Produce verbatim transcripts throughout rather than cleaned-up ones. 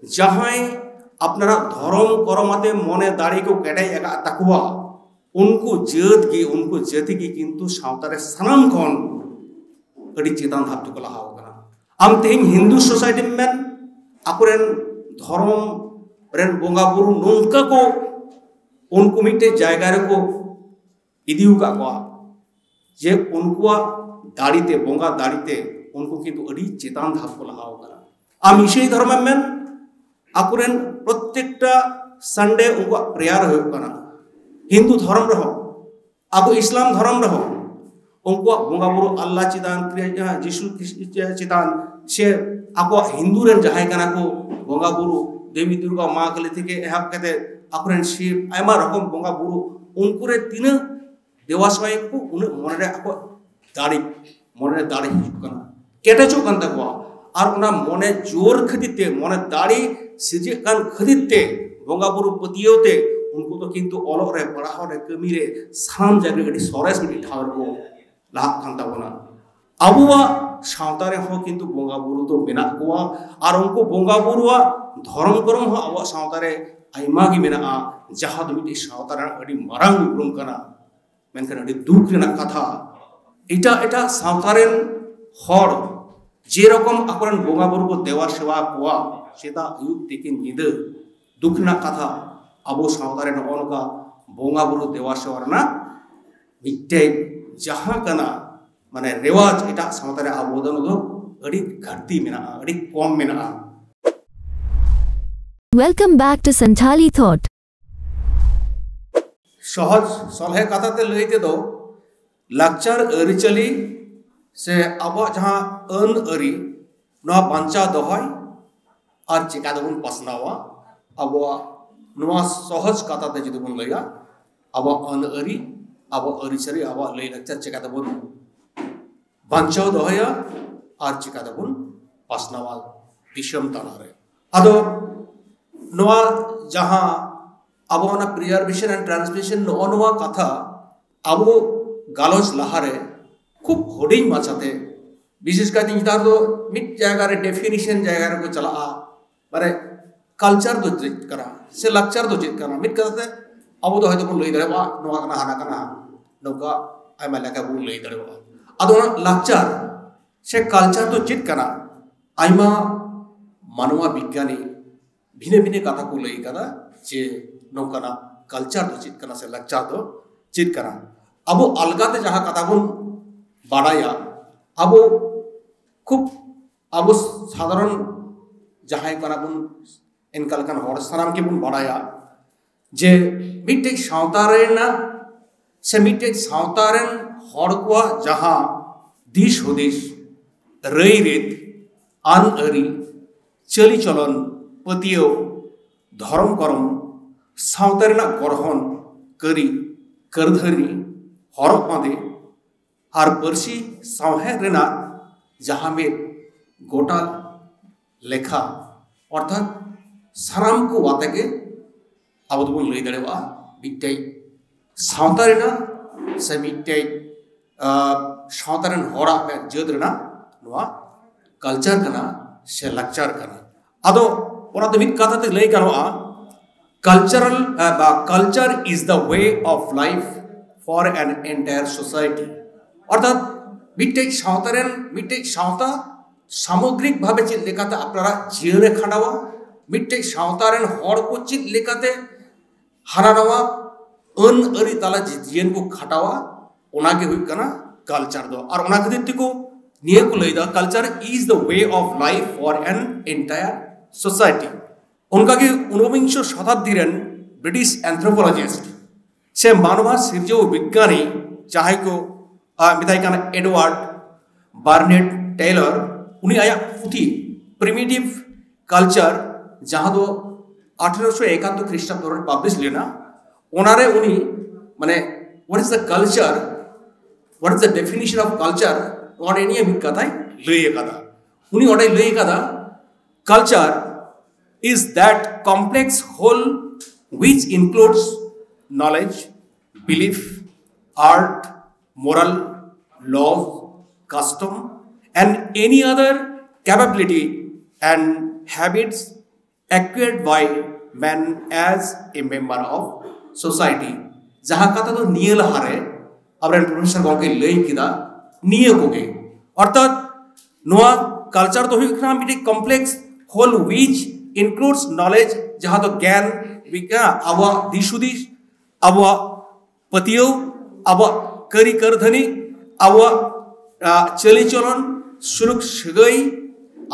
ᱡᱟᱦᱟᱸᱭ ᱟᱯᱱᱟᱨᱟᱜ ᱫᱷᱚᱨᱚᱢ ᱠᱚᱨᱚᱢ ᱟᱛᱮ ᱢᱚᱱᱮ ᱫᱟᱲᱮ ᱠᱚ ᱠᱮᱴᱮᱡ ᱟᱠᱟᱫ ᱛᱟᱠᱚᱣᱟ, ᱩᱱᱠᱩ ᱡᱟᱹᱛ ᱜᱮ, ᱩᱱᱠᱩ ᱡᱟᱹᱛᱤ ᱜᱮ ᱠᱤᱱᱛᱩ ᱥᱟᱶᱛᱟ ᱨᱮ ᱥᱟᱱᱟᱢ ᱠᱷᱚᱱ ᱟᱹᱰᱤ ᱪᱮᱛᱟᱱ ᱫᱷᱟᱯ ᱛᱮᱠᱚ ᱞᱟᱦᱟ ᱟᱠᱟᱱᱟ᱾ ᱟᱢ ᱛᱮᱦᱮᱧ ᱦᱤᱱᱫᱩ ᱥᱳᱥᱟᱭᱴᱤᱢ ᱢᱮᱱ, ᱟᱠᱚᱨᱮᱱ ᱫᱷᱚᱨᱚᱢ ᱨᱮᱱ ᱵᱚᱸᱜᱟ ᱵᱩᱨᱩ ᱱᱚᱝᱠᱟ ᱠᱚ, ᱩᱱᱠᱩ ᱢᱤᱫᱴᱮᱡ ᱡᱟᱭᱜᱟ ᱨᱮᱠᱚ ᱤᱫᱤ ᱟᱠᱟᱫ ᱠᱚᱣᱟ ᱡᱮ ᱩᱱᱠᱩᱣᱟᱜ ᱫᱟᱲᱮ ᱛᱮ, ᱵᱚᱸᱜᱟ ᱫᱟᱲᱮ ᱛᱮ ᱩᱱᱠᱩ ᱠᱤᱱᱛᱩ ᱟᱹᱰᱤ ᱪᱮᱛᱟᱱ ᱫᱷᱟᱯ ᱠᱚ ᱞᱟᱦᱟ ᱟᱠᱟᱱᱟ᱾ ᱟᱢ ᱤᱥᱟᱹᱭ ᱫᱷᱚᱨᱚᱢᱮᱢ ᱢᱮᱱ, ᱟᱠᱚᱨᱮᱱ ᱯᱨᱚᱛᱮᱠᱴᱟ ᱥᱟᱱᱰᱮ ᱩᱱᱠᱩᱣᱟᱜ ᱯᱨᱮᱭᱟᱨ ᱦᱩᱭᱩᱜ ᱠᱟᱱᱟ᱾ ᱦᱤᱱᱫᱩ ᱫᱷᱚᱨᱚᱢ ᱨᱮᱦᱚᱸ, ᱟᱵᱚ ᱤᱥᱞᱟᱢ ᱫᱷᱚᱨᱚᱢ ᱨᱮᱦᱚᱸ ᱩᱱᱠᱩᱣᱟᱜ ᱵᱚᱸᱜᱟ ᱵᱩᱨᱩ ᱟᱞᱞᱟ ᱪᱮᱛᱟᱱ, ᱡᱤᱥᱩ ᱠᱷᱨᱤᱥᱴ ᱪᱮᱛᱟᱱ, ᱥᱮ ᱟᱠᱚᱣᱟᱜ ᱦᱤᱱᱫᱩ ᱨᱮᱱ ᱡᱟᱦᱟᱸᱭ ᱠᱟᱱᱟ ᱠᱚ ᱵᱚᱸᱜᱟ ᱵᱩᱨᱩ, ᱫᱮᱵᱤ ᱫᱩᱨᱜᱟ, ᱢᱟ ᱠᱟᱞᱤ ᱛᱷᱮᱠᱮ ᱮᱦᱚᱵ ᱠᱟᱛᱮ ᱟᱠᱚᱨᱮᱱ ᱥᱤᱵ, ᱟᱭᱢᱟ ᱨᱚᱠᱚᱢ ᱵᱚᱸᱜᱟ ᱵᱩᱨᱩ, ᱩᱱᱠᱩ ᱨᱮ ᱛᱤᱱᱟᱹᱜ ᱫᱮᱣᱟ ᱥᱮᱵᱟᱭ ᱠᱚ, ᱩᱱᱟᱹᱜ ᱢᱚᱱᱮ ᱨᱮ ᱟᱠᱚᱣᱟᱜ ᱫᱟᱲᱮ, ᱢᱚᱱᱮ ᱨᱮ ᱫᱟᱲᱮ ᱦᱤᱡᱩᱜ ᱠᱟᱱᱟ, ᱠᱮᱴᱮᱡᱚᱜ ᱠᱟᱱ ᱛᱟᱠᱚᱣᱟ᱾ ᱟᱨ ᱚᱱᱟ ᱢᱚᱱᱮ ᱡᱳᱨ ᱠᱷᱟᱹᱛᱤᱨ ᱛᱮ, ᱢᱚᱱᱮ ᱫᱟᱲᱮ ᱥᱤᱨᱡᱟᱹᱜ ᱠᱟᱱ ᱠᱷᱟᱹᱛᱤᱨ ᱛᱮ, ᱵᱚᱸᱜᱟ ᱵᱩᱨᱩ ᱯᱟᱹᱛᱭᱟᱹᱣ ᱛᱮ, ᱩᱱᱠᱩ ᱫᱚ ᱠᱤᱱᱛᱩ ᱚᱞᱚᱜ ᱨᱮ, ᱯᱟᱲᱦᱟᱣ ᱨᱮ, ᱠᱟᱹᱢᱤ ᱨᱮ, ᱥᱟᱱᱟᱢ ᱡᱟᱭᱜᱟ ᱨᱮ ᱟᱹᱰᱤ ᱥᱚᱨᱮᱥ ᱢᱤᱫᱴᱤᱡ ᱴᱷᱟᱶ ᱨᱮᱠᱚ ᱞᱟᱦᱟᱜ ᱠᱟᱱ ᱛᱟᱵᱚᱱᱟ᱾ ᱟᱵᱚᱣᱟᱜ ᱥᱟᱶᱛᱟ ᱨᱮᱦᱚᱸ ᱠᱤᱱᱛᱩ ᱵᱚᱸᱜᱟ ᱵᱩᱨᱩ ᱫᱚ ᱢᱮᱱᱟᱜ ᱠᱚᱣᱟ, ᱟᱨ ᱩᱱᱠᱩ ᱵᱚᱸᱜᱟ ᱵᱩᱨᱩᱣᱟᱜ ᱫᱷᱚᱨᱚᱢ ᱠᱚᱨᱚᱢ ᱦᱚᱸ ᱟᱵᱚᱣᱟᱜ ᱥᱟᱶᱛᱟ ᱨᱮ ᱟᱭᱢᱟ ᱜᱮ ᱢᱮᱱᱟᱜᱼᱟ, ᱡᱟᱦᱟᱸ ᱫᱚ ᱢᱤᱫᱴᱤᱡ ᱥᱟᱶᱛᱟ ᱨᱮᱱᱟᱜ ᱟᱹᱰᱤ ᱢᱟᱨᱟᱝ ᱩᱯᱨᱩᱢ ᱠᱟᱱᱟ᱾ ᱢᱮᱱᱠᱷᱟᱱ ᱟᱹᱰᱤ ᱫᱩᱠ ᱨᱮᱱᱟᱜ ᱠᱟᱛᱷᱟ, ᱮᱴᱟᱜ ᱮᱴᱟᱜ ᱥᱟᱶᱛᱟ ᱨᱮᱱ ᱦᱚᱲ ᱡᱮᱨᱚᱠᱚᱢ ᱟᱠᱚᱨᱮᱱ ᱵᱚᱸᱜᱟ ᱵᱩᱨᱩ ᱠᱚ ᱫᱮᱣᱟ ᱥᱮᱵᱟ ᱠᱚᱣᱟ, ᱥᱮᱛᱟᱜ, ᱟᱹᱭᱩᱵ, ᱛᱤᱠᱤᱱ, ᱧᱤᱫᱟᱹ, ᱫᱩᱠ ᱨᱮᱱᱟᱜ ᱠᱟᱛᱷᱟ, ᱟᱵᱚ ᱥᱟᱶᱛᱟ ᱨᱮ ᱱᱚᱜᱼᱚ ᱱᱚᱝᱠᱟ ᱵᱚᱸᱜᱟ ᱵᱩᱨᱩ ᱫᱮᱣᱟ ᱥᱮᱵᱟ ᱨᱮᱱᱟᱜ ᱢᱤᱫᱴᱮᱡ ᱡᱟᱦᱟᱸ ᱠᱟᱱᱟ, ᱢᱟᱱᱮ, ᱨᱮᱣᱟᱡᱽ, ᱮᱴᱟᱜ ᱥᱟᱶᱛᱟ ᱨᱮ ᱟᱵᱚ ᱫᱚ ᱱᱚᱣᱟ ᱫᱚ ᱟᱹᱰᱤ ᱜᱷᱟᱴᱛᱤ ᱢᱮᱱᱟᱜᱼᱟ, ᱟᱹᱰᱤ ᱠᱚᱢ ᱢᱮᱱᱟᱜᱼᱟ᱾ Welcome back to Santhali Thought. ᱥᱚᱦᱚᱡ ᱥᱚᱞᱦᱮ ᱠᱟᱛᱷᱟ ᱛᱮ ᱞᱟᱹᱭ ᱛᱮᱫᱚ, ᱞᱟᱠᱪᱟᱨ ᱟᱹᱨᱤᱪᱟᱹᱞᱤ ᱥᱮ ᱟᱵᱚᱣᱟᱜ ᱡᱟᱦᱟᱸ ᱟᱹᱱ ᱟᱹᱨᱤ, ᱱᱚᱣᱟ ᱵᱟᱧᱪᱟᱣ ᱫᱚᱦᱚᱭ ᱟᱨ ᱪᱮᱠᱟ ᱛᱮᱵᱚᱱ ᱯᱟᱥᱱᱟᱣᱟ᱾ ᱟᱵᱚᱣᱟᱜ ᱱᱚᱣᱟ ᱥᱚᱦᱚᱡ ᱠᱟᱛᱷᱟ ᱛᱮ ᱡᱩᱫᱤ ᱵᱚᱱ ᱞᱟᱹᱭᱟ, ᱟᱵᱚᱣᱟᱜ ᱟᱹᱱ ᱟᱹᱨᱤ, ᱟᱵᱚᱣᱟᱜ ᱟᱹᱨᱤᱪᱟᱹᱞᱤ, ᱟᱵᱚᱣᱟᱜ ᱞᱟᱹᱭ ᱞᱟᱠᱪᱟᱨ ᱪᱮᱠᱟ ᱛᱮᱵᱚᱱ ᱵᱟᱧᱪᱟᱣ ᱫᱚᱦᱚᱭᱟ ᱟᱨ ᱪᱮᱠᱟ ᱛᱮᱵᱚᱱ ᱯᱟᱥᱱᱟᱣᱟ ᱫᱤᱥᱚᱢ ᱛᱟᱞᱟᱨᱮ᱾ ᱟᱫᱚ ᱱᱚᱣᱟ ᱡᱟᱦᱟᱸ ᱟᱵᱚ ᱚᱱᱟ preservation and transmission, ᱱᱚᱜᱼᱚ ᱱᱚᱣᱟ ᱠᱟᱛᱷᱟ ᱟᱵᱚ ᱜᱟᱞᱚᱪ ᱞᱟᱦᱟᱨᱮ ᱠᱷᱩᱵ ᱦᱩᱰᱤᱧ ᱢᱟᱪᱷᱟᱛᱮ, ᱵᱤᱥᱮᱥ ᱠᱟᱭᱛᱮ ᱱᱮᱛᱟᱨ ᱫᱚ ᱢᱤᱫ ᱡᱟᱭᱜᱟ ᱨᱮ definition ᱡᱟᱭᱜᱟ ᱨᱮᱠᱚ ᱪᱟᱞᱟᱜᱼᱟ, ᱢᱟᱱᱮ ᱠᱟᱞᱪᱟᱨ ᱫᱚ ᱪᱮᱫ ᱠᱟᱱᱟ ᱥᱮ ᱞᱟᱠᱪᱟᱨ ᱫᱚ ᱪᱮᱫ ᱠᱟᱱᱟ? ᱢᱤᱫ ᱠᱟᱛᱷᱟ ᱛᱮ ᱟᱵᱚ ᱫᱚ ᱦᱚᱭᱛᱳ ᱵᱚᱱ ᱞᱟᱹᱭ ᱫᱟᱲᱮᱭᱟᱜᱼᱟ ᱱᱚᱣᱟ ᱠᱟᱱᱟ, ᱦᱟᱱᱟ ᱠᱟᱱᱟ, ᱱᱚᱝᱠᱟ ᱟᱭᱢᱟ ᱞᱮᱠᱟ ᱵᱚᱱ ᱞᱟᱹᱭ ᱫᱟᱲᱮᱭᱟᱜᱼᱟ᱾ ᱟᱫᱚ ᱚᱱᱟ ᱞᱟᱠᱪᱟᱨ ᱥᱮ ᱠᱟᱞᱪᱟᱨ ᱫᱚ ᱪᱮᱫ ᱠᱟᱱᱟ? ᱟᱭᱢᱟ ᱢᱟᱱᱣᱟ ᱵᱤᱜᱽᱜᱟᱱᱤ ᱵᱷᱤᱱᱟᱹ ᱵᱷᱤᱱᱟᱹ ᱠᱟᱛᱷᱟ ᱠᱚ ᱞᱟᱹᱭ ᱠᱟᱫᱟ ᱡᱮ ᱱᱚᱝᱠᱟᱱᱟᱜ ᱠᱟᱞᱪᱟᱨ ᱫᱚ ᱪᱮᱫ ᱠᱟᱱᱟ ᱥᱮ ᱞᱟᱠᱪᱟᱨ ᱫᱚ ᱪᱮᱫ ᱠᱟᱱᱟ᱾ ᱟᱵᱚ ᱟᱞᱜᱟᱛᱮ ᱡᱟᱦᱟᱸ ᱠᱟᱛᱷᱟ ᱵᱚᱱ ᱵᱟᱲᱟᱭᱟ, ᱟᱵᱚ ᱠᱷᱩᱵ ᱟᱵᱚ ᱥᱟᱫᱷᱟᱨᱚᱱ ᱡᱟᱦᱟᱸᱭ ᱠᱟᱱᱟ ᱵᱚᱱ, ᱮᱱᱠᱟ ᱞᱮᱠᱟᱱ ᱦᱚᱲ ᱥᱟᱱᱟᱢ ᱜᱮᱵᱚᱱ ᱵᱟᱲᱟᱭᱟ ᱡᱮ ᱢᱤᱫᱴᱮᱡ ᱥᱟᱶᱛᱟ ᱨᱮᱱᱟᱜ ᱥᱮ ᱢᱤᱫᱴᱮᱡ ᱥᱟᱶᱛᱟ ᱨᱮᱱ ᱦᱚᱲ ᱠᱚᱣᱟᱜ ᱡᱟᱦᱟᱸ ᱫᱤᱥ ᱦᱩᱫᱤᱥ, ᱨᱟᱹᱭ ᱨᱤᱛ, ᱟᱹᱱ ᱟᱹᱨᱤ, ᱪᱟᱹᱞᱤ ᱪᱚᱞᱚᱱ, ᱯᱟᱹᱛᱭᱟᱹᱣ, ᱫᱷᱚᱨᱚᱢ ᱠᱚᱨᱚᱢ, ᱥᱟᱶᱛᱟ ᱨᱮᱱᱟᱜ ᱜᱚᱲᱦᱚᱱ, ᱠᱟᱹᱨᱤ, ᱠᱟᱹᱨᱫᱷᱟᱹᱱᱤ, ᱦᱚᱨᱚᱜ ᱵᱟᱸᱫᱮ ᱟᱨ ᱯᱟᱹᱨᱥᱤ ᱥᱟᱶᱦᱮᱫ ᱨᱮᱱᱟᱜ ᱡᱟᱦᱟᱸ ᱢᱤᱫ ᱜᱚᱴᱟ ᱞᱮᱠᱷᱟ, ᱚᱨᱛᱷᱟᱛ ᱥᱟᱱᱟᱢ ᱠᱚ ᱟᱛᱮ ᱜᱮ ᱟᱵᱚ ᱫᱚᱵᱚᱱ ᱞᱟᱹᱭ ᱫᱟᱲᱮᱭᱟᱜᱼᱟ ᱢᱤᱫᱴᱮᱡ ᱥᱟᱶᱛᱟ ᱨᱮᱱᱟᱜ ᱥᱮ ᱢᱤᱫᱴᱮᱡ, ᱟᱸ, ᱥᱟᱶᱛᱟ ᱨᱮᱱ ᱦᱚᱲᱟᱜ ᱢᱤᱫ ᱡᱟᱹᱛ ᱨᱮᱱᱟᱜ ᱱᱚᱣᱟ ᱠᱟᱞᱪᱟᱨ ᱠᱟᱱᱟ ᱥᱮ ᱞᱟᱠᱪᱟᱨ ᱠᱟᱱᱟ᱾ ᱟᱫᱚ ᱚᱱᱟᱛᱮ ᱢᱤᱫ ᱠᱟᱛᱷᱟ ᱛᱮ ᱞᱟᱹᱭ ᱜᱟᱱᱚᱜᱼᱟ, cultural, ᱟᱸ, ᱵᱟ, culture is the way of life for an entire society. ᱚᱨᱛᱷᱟᱛ ᱢᱤᱫᱴᱮᱡ ᱥᱟᱶᱛᱟ ᱨᱮᱱ, ᱢᱤᱫᱴᱮᱡ ᱥᱟᱶᱛᱟ ᱥᱟᱢᱚᱜᱽᱨᱤᱠ ᱵᱷᱟᱵᱮ ᱪᱮᱫ ᱞᱮᱠᱟᱛᱮ ᱟᱯᱱᱟᱨᱟᱜ ᱡᱤᱭᱚᱱᱮ ᱠᱷᱟᱸᱰᱟᱣᱟ, ᱢᱤᱫᱴᱮᱡ ᱥᱟᱶᱛᱟ ᱨᱮᱱ ᱦᱚᱲ ᱠᱚ ᱪᱮᱫ ᱞᱮᱠᱟᱛᱮ ᱦᱟᱱᱟ ᱱᱟᱣᱟ ᱟᱹᱱ ᱟᱹᱨᱤ ᱛᱟᱞᱟ ᱡᱤ-, ᱡᱤᱭᱚᱱ ᱠᱚ ᱠᱷᱟᱴᱟᱣᱟ, ᱚᱱᱟ ᱜᱮ ᱦᱩᱭᱩᱜ ᱠᱟᱱᱟ ᱠᱟᱞᱪᱟᱨ ᱫᱚ᱾ ᱟᱨ ᱚᱱᱟ ᱠᱷᱟᱹᱛᱤᱨ ᱛᱮᱠᱚ ᱱᱤᱭᱟᱹ ᱠᱚ ᱞᱟᱹᱭᱫᱟ, culture is the way of life for an entire society. ᱚᱱᱠᱟᱜᱮ ᱩᱱᱵᱤᱝᱥᱚ ᱥᱚᱛᱟᱵᱫᱤ ᱨᱮᱱ ᱵᱨᱤᱴᱤᱥ ᱮᱱᱛᱷᱨᱳᱯᱳᱞᱚᱡᱤᱥᱴ ᱥᱮ ᱢᱟᱱᱣᱟ ᱥᱤᱨᱡᱟᱹᱣ ᱵᱤᱜᱽᱜᱟᱱᱤ ᱡᱟᱦᱟᱸᱭ ᱠᱚ, ᱟ, ᱢᱮᱛᱟᱭ ᱠᱟᱱᱟ ᱮᱰᱣᱟᱨᱰ ᱵᱟᱨᱱᱮᱴ ᱴᱮᱭᱞᱚᱨ, ᱩᱱᱤ ᱟᱭᱟᱜ ᱯᱩᱛᱷᱤ ᱯᱨᱤᱢᱤᱴᱤᱵᱷ ᱠᱟᱞᱪᱟᱨ, ᱡᱟᱦᱟᱸ ᱫᱚ ᱟᱴᱷᱨᱚᱥᱚ ᱮᱠᱟᱛᱛᱳᱨ ᱠᱷᱨᱤᱥᱴᱟᱵᱫᱚ ᱨᱮ ᱯᱟᱵᱽᱞᱤᱥ ᱞᱮᱱᱟ, ᱚᱱᱟᱨᱮ ᱩᱱᱤ ᱢᱟᱱᱮ what is the culture, what is the definition of culture, ᱚᱸᱰᱮ ᱱᱤᱭᱟᱹ ᱢᱤᱫ ᱠᱟᱛᱷᱟᱭ ᱞᱟᱹᱭ ᱟᱠᱟᱫᱟ᱾ ᱩᱱᱤ ᱚᱸᱰᱮᱭ ᱞᱟᱹᱭ ᱟᱠᱟᱫᱟ, culture is that complex whole which includes knowledge, belief, art, moral, laws, custom, and any other capability and habits acquired by man as a member of society. ᱡᱟᱦᱟᱸ ᱠᱟᱛᱷᱟ ᱫᱚ ᱱᱤᱭᱟᱹ ᱞᱟᱦᱟᱨᱮ ᱟᱵᱚᱨᱮᱱ ᱯᱨᱚᱯᱷᱮᱥᱚᱨ ᱜᱚᱢᱠᱮ ᱞᱟᱹᱭ ᱠᱮᱫᱟ, ᱱᱤᱭᱟᱹ ᱠᱚᱜᱮ᱾ ᱚᱨᱛᱷᱟᱛ ᱱᱚᱣᱟ ᱠᱟᱞᱪᱟᱨ ᱫᱚ ᱦᱩᱭᱩᱜ ᱠᱟᱱᱟ ᱢᱤᱫᱴᱤᱡ complex whole which includes knowledge, ᱡᱟᱦᱟᱸ ᱫᱚ ᱜᱮᱭᱟᱱ, ᱵᱤᱜᱽᱜᱟᱱ, ᱟᱵᱚᱣᱟᱜ ᱫᱤᱥ ᱦᱩᱫᱤᱥ, ᱟᱵᱚᱣᱟᱜ ᱯᱟᱹᱛᱭᱟᱹᱣ, ᱟᱵᱚᱣᱟᱜ ᱠᱟᱹᱨᱤ ᱠᱟᱹᱨᱫᱷᱟᱹᱱᱤ, ᱟᱵᱚᱣᱟᱜ ᱟᱜ, ᱪᱟᱹᱞᱤ ᱪᱚᱞᱚᱱ, ᱥᱩᱞᱩᱠ ᱥᱟᱹᱜᱟᱹᱭ,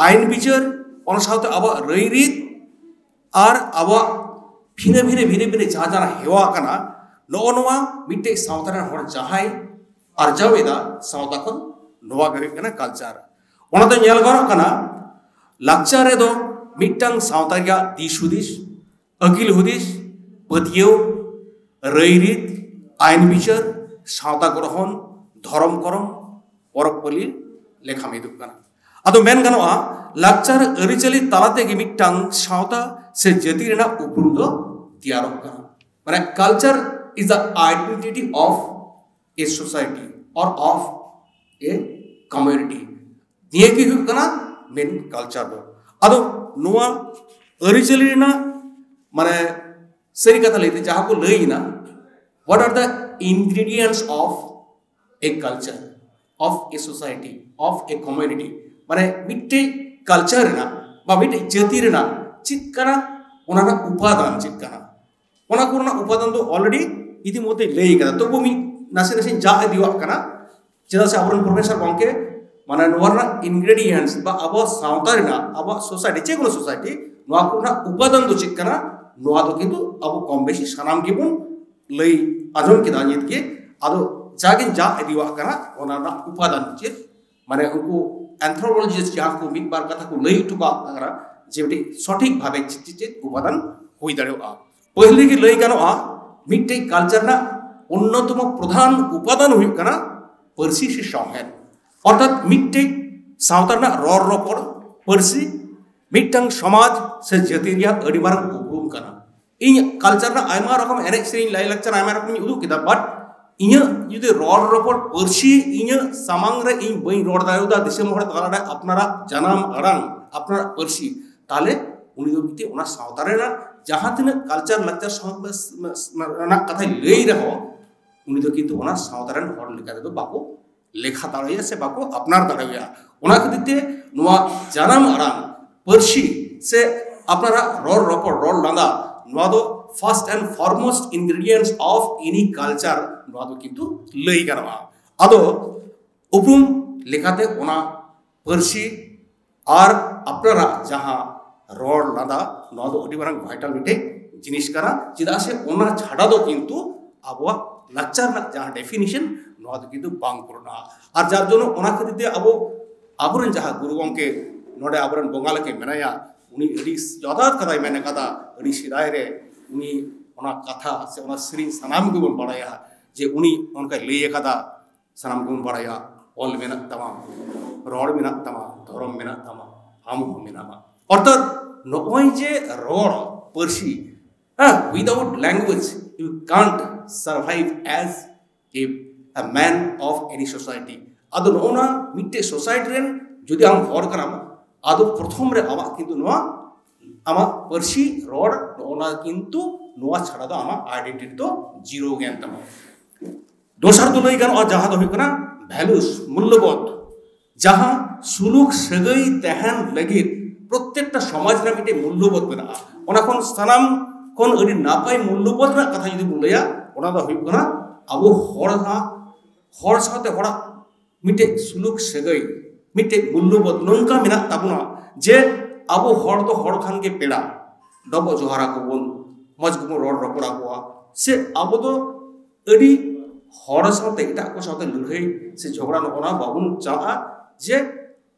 ᱟᱭᱤᱱ ᱵᱤᱪᱟᱹᱨ, ᱚᱱᱟ ᱥᱟᱶᱛᱮ ᱟᱵᱚᱣᱟᱜ ᱨᱟᱹᱭ ᱨᱤᱛ, ᱟᱨ ᱟᱵᱚᱣᱟᱜ ᱵᱷᱤᱱᱟᱹ ᱵᱷᱤᱱᱟᱹ ᱵᱷᱤᱱᱟᱹ ᱵᱷᱤᱱᱟᱹ ᱡᱟᱦᱟᱸ ᱡᱟᱦᱟᱸ ᱦᱮᱣᱟ ᱠᱟᱱᱟ, ᱱᱚᱜᱼᱚ ᱱᱚᱣᱟ ᱢᱤᱫᱴᱮᱡ ᱥᱟᱶᱛᱟ ᱨᱮᱱ ᱦᱚᱲ ᱡᱟᱦᱟᱸᱭ ᱟᱨᱡᱟᱣ ᱮᱫᱟ ᱥᱟᱶᱛᱟ ᱠᱷᱚᱱ, ᱱᱚᱣᱟ ᱜᱮ ᱦᱩᱭᱩᱜ ᱠᱟᱱᱟ ᱠᱟᱞᱪᱟᱨ᱾ ᱚᱱᱟ ᱫᱚ ᱧᱮᱞ ᱜᱟᱱᱚᱜ ᱠᱟᱱᱟ, ᱞᱟᱠᱪᱟᱨ ᱨᱮᱫᱚ ᱢᱤᱫᱴᱟᱝ ᱥᱟᱶᱛᱟ ᱨᱮᱭᱟᱜ ᱫᱤᱥ ᱦᱩᱫᱤᱥ, ᱟᱹᱠᱤᱞ ᱦᱩᱫᱤᱥ, ᱯᱟᱹᱛᱭᱟᱹᱣ, ᱨᱟᱹᱭ ᱨᱤᱛ, ᱟᱭᱤᱱ ᱵᱤᱪᱟᱹᱨ, ᱥᱟᱶᱛᱟ ᱜᱨᱚᱦᱚᱱ, ᱫᱷᱚᱨᱚᱢ ᱠᱚᱨᱚᱢ, ᱯᱚᱨᱚᱵᱽ ᱯᱟᱹᱞᱤ ᱞᱮᱠᱷᱟ ᱢᱤᱫᱚᱜ ᱠᱟᱱᱟ᱾ ᱟᱫᱚ ᱢᱮᱱ ᱜᱟᱱᱚᱜᱼᱟ, ᱞᱟᱠᱪᱟᱨ ᱟᱹᱨᱤᱪᱟᱹᱞᱤ ᱛᱟᱞᱟ ᱛᱮᱜᱮ ᱢᱤᱫᱴᱟᱝ ᱥᱟᱶᱛᱟ ᱥᱮ ᱡᱟᱹᱛᱤ ᱨᱮᱱᱟᱜ ᱩᱯᱨᱩᱢ ᱫᱚ ᱛᱮᱭᱟᱨᱚᱜ ᱠᱟᱱᱟ᱾ ᱢᱟᱱᱮ, culture is the identity of a society or of a community. ᱱᱤᱭᱟᱹ ᱜᱮ ᱦᱩᱭᱩᱜ ᱠᱟᱱᱟ ᱢᱮᱱ ᱠᱟᱞᱪᱟᱨ ᱫᱚ᱾ ᱟᱫᱚ ᱱᱚᱣᱟ ᱟᱹᱨᱤᱪᱟᱹᱞᱤ ᱨᱮᱱᱟᱜ, ᱢᱟᱱᱮ, ᱥᱟᱹᱨᱤ ᱠᱟᱛᱷᱟ ᱞᱟᱹᱭᱛᱮ ᱡᱟᱦᱟᱸ ᱠᱚ ᱞᱟᱹᱭ ᱮᱱᱟ, what are the ingredients of a culture, of a society, of a community? ᱢᱟᱱᱮ, ᱢᱤᱫᱴᱮᱡ ᱠᱟᱞᱪᱟᱨ ᱨᱮᱱᱟᱜ ᱵᱟ ᱢᱤᱫᱴᱮᱡ ᱡᱟᱹᱛᱤ ᱨᱮᱱᱟᱜ ᱪᱮᱫ ᱠᱟᱱᱟ, ᱚᱱᱟ ᱨᱮᱱᱟᱜ ᱩᱯᱟᱫᱟᱱ ᱪᱮᱫ ᱠᱟᱱᱟ, ᱚᱱᱟ ᱠᱚᱨᱮᱱᱟᱜ ᱩᱯᱟᱫᱟᱱ ᱫᱚ already ᱤᱛᱤᱢᱚᱫᱽᱫᱷᱮ ᱞᱟᱹᱭ ᱠᱟᱫᱟ᱾ ᱛᱚᱵᱩ ᱢᱤᱫ ᱱᱟᱥᱮ ᱱᱟᱥᱮᱧ ᱡᱟᱜ ᱤᱫᱤᱣᱟᱜ ᱠᱟᱱᱟ, ᱪᱮᱫᱟᱜ ᱥᱮ ᱟᱵᱚᱨᱮᱱ ᱯᱨᱚᱯᱷᱮᱥᱚᱨ ᱜᱚᱢᱠᱮ, ᱢᱟᱱᱮ, ᱱᱚᱣᱟ ᱨᱮᱱᱟᱜ ingredients ᱵᱟ ᱟᱵᱚ ᱥᱟᱶᱛᱟ ᱨᱮᱱᱟᱜ, ᱟᱵᱚᱣᱟᱜ ᱥᱳᱥᱟᱭᱴᱤ, ᱡᱮ ᱠᱳᱱᱳ ᱥᱳᱥᱟᱭᱴᱤ, ᱱᱚᱣᱟ ᱠᱚᱨᱮᱱᱟᱜ ᱩᱯᱟᱫᱟᱱ ᱫᱚ ᱪᱮᱫ ᱠᱟᱱᱟ, ᱱᱚᱣᱟ ᱫᱚ ᱠᱤᱱᱛᱩ ᱟᱵᱚ ᱠᱚᱢ ᱵᱮᱥᱤ ᱥᱟᱱᱟᱢ ᱜᱮᱵᱚᱱ ᱞᱟᱹᱭ ᱟᱸᱡᱚᱢ ᱠᱮᱫᱟ ᱱᱤᱛ ᱜᱮ᱾ ᱟᱫᱚ ᱡᱟᱜᱤᱧ ᱡᱟᱜ ᱤᱫᱤᱣᱟᱜ ᱠᱟᱱᱟ, ᱚᱱᱟ ᱨᱮᱱᱟᱜ ᱩᱯᱟᱫᱟᱱ ᱪᱮᱫ, ᱢᱟᱱᱮ, ᱩᱱᱠᱩ anthropologist ᱡᱟᱦᱟᱸ ᱠᱚ ᱢᱤᱫ ᱵᱟᱨ ᱠᱟᱛᱷᱟ ᱠᱚ ᱞᱟᱹᱭ ᱦᱚᱴᱚ ᱠᱟᱜ ᱠᱟᱱᱟ, ᱡᱮ ᱢᱤᱫᱴᱤᱡ ᱥᱚᱴᱷᱤᱠ ᱵᱷᱟᱵᱮ ᱪᱮᱫ ᱪᱮᱫ ᱪᱮᱫ ᱩᱯᱟᱫᱟᱱ ᱦᱩᱭ ᱫᱟᱲᱮᱭᱟᱜᱼᱟ᱾ ᱯᱟᱹᱦᱤᱞ ᱨᱮᱜᱮ ᱞᱟᱹᱭ ᱜᱟᱱᱚᱜᱼᱟ, ᱢᱤᱫᱴᱮᱡ ᱠᱟᱞᱪᱟᱨ ᱨᱮᱱᱟᱜ ᱚᱱᱱᱚᱛᱚᱢᱚ ᱯᱨᱚᱫᱷᱟᱱ ᱩᱯᱟᱫᱟᱱ ᱦᱩᱭᱩᱜ ᱠᱟᱱᱟ ᱯᱟᱹᱨᱥᱤ ᱥᱮ ᱥᱟᱶᱦᱮᱫ᱾ ᱚᱨᱛᱷᱟᱛ ᱢᱤᱫᱴᱮᱡ ᱥᱟᱶᱛᱟ ᱨᱮᱱᱟᱜ ᱨᱚᱲ ᱨᱚᱯᱚᱲ, ᱯᱟᱹᱨᱥᱤ ᱢᱤᱫᱴᱟᱝ ᱥᱚᱢᱟᱡᱽ ᱥᱮ ᱡᱟᱹᱛᱤ ᱨᱮᱭᱟᱜ ᱟᱹᱰᱤ ᱢᱟᱨᱟᱝ ᱩᱯᱨᱩᱢ ᱠᱟᱱᱟ᱾ ᱤᱧ ᱠᱟᱞᱪᱟᱨ ᱨᱮᱱᱟᱜ ᱟᱭᱢᱟ ᱨᱚᱠᱚᱢ ᱮᱱᱮᱡ ᱥᱮᱨᱮᱧ, ᱞᱟᱭᱼᱞᱟᱠᱪᱟᱨ ᱟᱭᱢᱟ ᱨᱚᱠᱚᱢ ᱤᱧ ᱩᱫᱩᱜ ᱠᱮᱫᱟ, but ᱤᱧᱟᱹᱜ ᱡᱩᱫᱤ ᱨᱚᱲ ᱨᱚᱯᱚᱲ ᱯᱟᱹᱨᱥᱤ ᱤᱧᱟᱹᱜ ᱥᱟᱢᱟᱝ ᱨᱮ ᱤᱧ ᱵᱟᱹᱧ ᱨᱚᱲ ᱫᱟᱲᱮᱭᱟᱫᱟ ᱫᱤᱥᱚᱢ ᱦᱚᱲ ᱛᱟᱞᱟᱨᱮ ᱟᱯᱱᱟᱨᱟᱜ ᱡᱟᱱᱟᱢ ᱟᱲᱟᱝ, ᱟᱯᱱᱟᱨᱟᱜ ᱯᱟᱹᱨᱥᱤ, ᱛᱟᱦᱞᱮ ᱩᱱᱤ ᱫᱚ ᱢᱤᱫᱴᱮᱱ ᱚᱱᱟ ᱥᱟᱶᱛᱟ ᱨᱮᱱᱟᱜ ᱡᱟᱦᱟᱸ ᱛᱤᱱᱟᱹᱜ ᱠᱟᱞᱪᱟᱨ ᱞᱟᱠᱪᱟᱨ ᱥᱟᱶ-, ᱨᱮᱱᱟᱜ ᱠᱟᱛᱷᱟᱭ ᱞᱟᱹᱭ ᱨᱮᱦᱚᱸ, ᱩᱱᱤ ᱫᱚ ᱠᱤᱱᱛᱩ ᱚᱱᱟ ᱥᱟᱶᱛᱟ ᱨᱮᱱ ᱦᱚᱲ ᱞᱮᱠᱟ ᱛᱮᱫᱚ ᱵᱟᱠᱚ ᱞᱮᱠᱷᱟ ᱫᱟᱲᱮᱭᱟᱭᱟ ᱥᱮ ᱵᱟᱠᱚ ᱟᱯᱱᱟᱨ ᱫᱟᱲᱮᱭᱟᱭᱟ᱾ ᱚᱱᱟ ᱠᱷᱟᱹᱛᱤᱨ ᱛᱮ ᱱᱚᱣᱟ ᱡᱟᱱᱟᱢ ᱟᱲᱟᱝ ᱯᱟᱹᱨᱥᱤ ᱥᱮ ᱟᱯᱱᱟᱨᱟᱜ ᱨᱚᱲ ᱨᱚᱯᱚᱲ, ᱨᱚᱲ ᱞᱟᱸᱫᱟ, ᱱᱚᱣᱟ ᱫᱚ first and foremost ingredients of any culture, ᱱᱚᱣᱟ ᱫᱚ ᱠᱤᱱᱛᱩ ᱞᱟᱹᱭ ᱜᱟᱱᱚᱜᱼᱟ᱾ ᱟᱫᱚ ᱩᱯᱨᱩᱢ ᱞᱮᱠᱟᱛᱮ ᱚᱱᱟ ᱯᱟᱹᱨᱥᱤ ᱟᱨ ᱟᱯᱱᱟᱨᱟᱜ ᱡᱟᱦᱟᱸ ᱨᱚᱲ ᱞᱟᱸᱫᱟ, ᱱᱚᱣᱟ ᱫᱚ ᱟᱹᱰᱤ ᱢᱟᱨᱟᱝ vital ᱢᱤᱫᱴᱮᱡ ᱡᱤᱱᱤᱥ ᱠᱟᱱᱟ᱾ ᱪᱮᱫᱟᱜ ᱥᱮ ᱚᱱᱟ ᱪᱷᱟᱰᱟ ᱫᱚ ᱠᱤᱱᱛᱩ ᱟᱵᱚᱣᱟᱜ ᱞᱟᱠᱪᱟᱨ ᱨᱮᱱᱟᱜ ᱡᱟᱦᱟᱸ definition, ᱱᱚᱣᱟ ᱫᱚ ᱠᱤᱱᱛᱩ ᱵᱟᱝ ᱯᱩᱨᱟᱹᱱᱟ᱾ ᱟᱨ ᱡᱟᱨ ᱡᱚᱱᱱᱚ ᱚᱱᱟ ᱠᱷᱟᱹᱛᱤᱨ ᱛᱮ ᱟᱵᱚ, ᱟᱵᱚᱨᱮᱱ ᱡᱟᱦᱟᱸ ᱜᱩᱨᱩ ᱜᱚᱢᱠᱮ ᱱᱚᱰᱮ ᱟᱵᱚᱨᱮᱱ ᱵᱚᱸᱜᱟ ᱞᱮᱠᱮ ᱢᱮᱱᱟᱭᱟ, ᱩᱱᱤ ᱟᱹᱰᱤ ᱡᱚᱛᱷᱟᱛ ᱠᱟᱛᱷᱟᱭ ᱢᱮᱱ ᱟᱠᱟᱫᱟ᱾ ᱟᱹᱰᱤ ᱥᱮᱫᱟᱭ ᱨᱮ ᱩᱱᱤ ᱚᱱᱟ ᱠᱟᱛᱷᱟ ᱥᱮ ᱚᱱᱟ ᱥᱮᱨᱮᱧ ᱥᱟᱱᱟᱢ ᱜᱮᱵᱚᱱ ᱵᱟᱲᱟᱭᱟ ᱡᱮ ᱩᱱᱤ ᱚᱱᱠᱟᱭ ᱞᱟᱹᱭ ᱟᱠᱟᱫᱟ, ᱥᱟᱱᱟᱢ ᱜᱮᱵᱚᱱ ᱵᱟᱲᱟᱭᱟ, ᱚᱞ ᱢᱮᱱᱟᱜ ᱛᱟᱢᱟ, ᱨᱚᱲ ᱢᱮᱱᱟᱜ ᱛᱟᱢᱟ, ᱫᱷᱚᱨᱚᱢ ᱢᱮᱱᱟᱜ ᱛᱟᱢᱟ, ᱟᱢ ᱦᱚᱸ ᱢᱮᱱᱟᱢᱟ᱾ ᱚᱨᱛᱷᱟᱛ ᱱᱚᱜᱼᱚᱭ ᱡᱮ ᱨᱚᱲ ᱯᱟᱹᱨᱥᱤ, ᱦᱮᱸ, without language you can't survive as a, a man of any society. ᱟᱫᱚ ᱱᱚᱜᱼᱚ ᱱᱟ ᱢᱤᱫᱴᱮᱡ society ᱨᱮᱱ ᱡᱩᱫᱤ ᱟᱢ ᱦᱚᱲ ᱠᱟᱱᱟᱢ, ᱟᱫᱚ ᱯᱨᱚᱛᱷᱚᱢ ᱨᱮ ᱟᱢᱟᱜ ᱠᱤᱱᱛᱩ ᱱᱚᱣᱟ ᱟᱢᱟᱜ ᱯᱟᱹᱨᱥᱤ ᱨᱚᱲ, ᱱᱚᱜᱼᱚ ᱱᱟ ᱠᱤᱱᱛᱩ ᱱᱚᱣᱟ ᱪᱷᱟᱲᱟ ᱫᱚ ᱟᱢᱟᱜ identity ᱫᱚ zero ᱜᱮ ᱮᱱ ᱛᱟᱢᱟ᱾ ᱫᱚᱥᱟᱨ ᱫᱚ ᱞᱟᱹᱭ ᱜᱟᱱᱚᱜᱼᱟ, ᱡᱟᱦᱟᱸ ᱫᱚ ᱦᱩᱭᱩᱜ ᱠᱟᱱᱟ values, ᱢᱩᱞᱞᱚᱵᱳᱫᱷ, ᱡᱟᱦᱟᱸ ᱥᱩᱞᱩᱠ ᱥᱟᱹᱜᱟᱹᱭ ᱛᱟᱦᱮᱱ ᱞᱟᱹᱜᱤᱫ ᱯᱨᱚᱛᱮᱠᱴᱟ ᱥᱚᱢᱟᱡᱽ ᱨᱮ ᱢᱤᱫᱴᱮᱡ ᱢᱩᱞᱞᱚᱵᱳᱫᱷ ᱢᱮᱱᱟᱜᱼᱟ᱾ ᱚᱱᱟ ᱠᱷᱚᱱ ᱥᱟᱱᱟᱢ ᱠᱷᱚᱱ ᱟᱹᱰᱤ ᱱᱟᱯᱟᱭ ᱢᱩᱞᱞᱚᱵᱳᱫᱷ ᱨᱮᱱᱟᱜ ᱠᱟᱛᱷᱟ ᱡᱩᱫᱤ ᱵᱚᱱ ᱞᱟᱹᱭᱟ, ᱚᱱᱟ ᱫᱚ ᱦᱩᱭᱩᱜ ᱠᱟᱱᱟ ᱟᱵᱚ ᱦᱚᱲ ᱥᱟᱶ, ᱦᱚᱲ ᱥᱟᱶᱛᱮ ᱦᱚᱲᱟᱜ ᱢᱤᱫᱴᱮᱡ ᱥᱩᱞᱩᱠ ᱥᱟᱹᱜᱟᱹᱭ, ᱢᱤᱫᱴᱮᱡ ᱢᱩᱞᱞᱚᱵᱳᱫᱷ ᱱᱚᱝᱠᱟ ᱢᱮᱱᱟᱜ ᱛᱟᱵᱚᱱᱟ ᱡᱮ ᱟᱵᱚ ᱦᱚᱲ ᱫᱚ ᱦᱚᱲ ᱠᱷᱟᱱ ᱜᱮ ᱯᱮᱲᱟ, ᱰᱚᱵᱚᱜ ᱡᱚᱦᱟᱨ ᱟᱠᱚ ᱵᱚᱱ, ᱢᱚᱡᱽ ᱜᱮᱵᱚᱱ ᱨᱚᱲ ᱨᱚᱯᱚᱲ ᱟᱠᱚᱣᱟ, ᱥᱮ ᱟᱵᱚ ᱫᱚ ᱟᱹᱰᱤ ᱦᱚᱲ ᱥᱟᱶᱛᱮ, ᱮᱴᱟᱜ ᱠᱚ ᱥᱟᱶᱛᱮ ᱞᱟᱹᱲᱦᱟᱹᱭ ᱥᱮ ᱡᱷᱚᱜᱽᱲᱟ ᱱᱚᱜᱼᱚ ᱱᱟ ᱵᱟᱵᱚᱱ ᱪᱟᱞᱟᱜᱼᱟ᱾ ᱡᱮ